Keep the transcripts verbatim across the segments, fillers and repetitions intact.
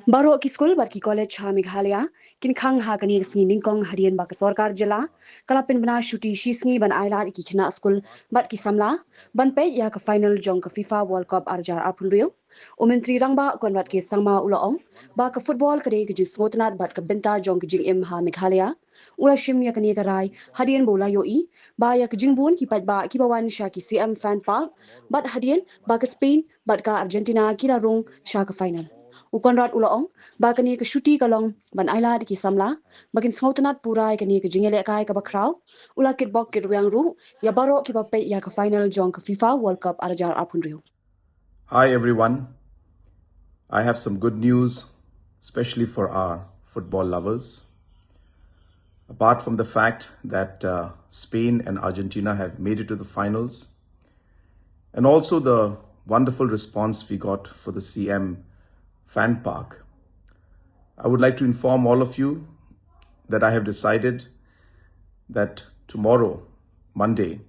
Baroh ki skul bad ki college ha Meghalaya kin khang ha kane ka sngi nyngkong hadien ba ka sorkar jylla ka la pynbna shuti shi sngi ban ailad ïa ki khynnah skul bad ki samla ban peit ïa ka final jong ka FIFA World Cup ar hajar arphew hynriew. U Myntri Rangbah Conrad K Sangma u la ong ba ka football ka dei ka jingsngewtynnat bad ka bynta jong ka jingim ha Meghalaya. U la shim ïa kane ka rai hadien ba u la ïohi ba ïa ka jingbun ki paidbah kiba wan sha ki C M Fan Park bad hadien ba ka Spain bad ka Argentina ki la rung sha ka final. U Conrad u la ong ba kane ka shuti ka long ban ailad ïa ki samla ba kin sngewtynnat pura ïa kane ka jingïalehkai kaba khraw. U la kitbok kitrwiang ruh ïa baroh kiba peit ïa ka final jong ka FIFA World Cup ar hajar arphew hynriew. Hi everyone. I have some good news, especially for our football lovers. Apart from the fact that uh, Spain and Argentina have made it to the finals, and also the wonderful response we got for the C M Fan Park, I would like to inform all of you that I have decided that tomorrow, Monday,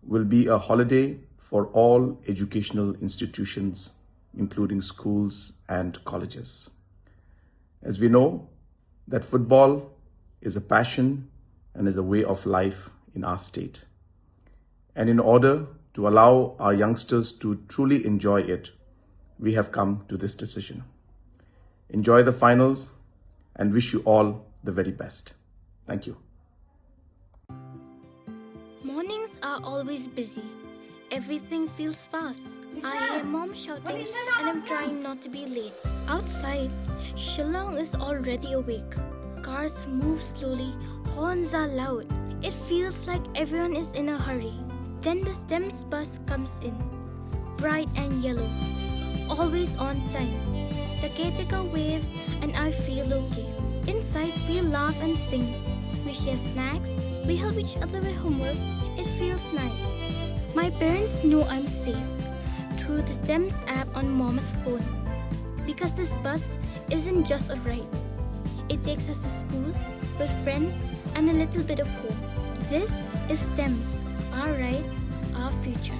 will be a holiday for all educational institutions, including schools and colleges. As we know, that football is a passion and is a way of life in our state. And in order to allow our youngsters to truly enjoy it, we have come to this decision. Enjoy the finals and wish you all the very best. Thank you. Mornings are always busy. Everything feels fast. I hear mom shouting and I'm trying not to be late. Outside, Shillong is already awake. Cars move slowly, horns are loud. It feels like everyone is in a hurry. Then the STEMS bus comes in. Bright and yellow. Always on time. The caretaker waves and I feel okay. Inside, we laugh and sing. We share snacks. We help each other with homework. It feels nice. My parents know I'm safe through the STEMS app on mom's phone. Because this bus isn't just a ride, it takes us to school, with friends, and a little bit of home. This is STEMS, our ride, our future.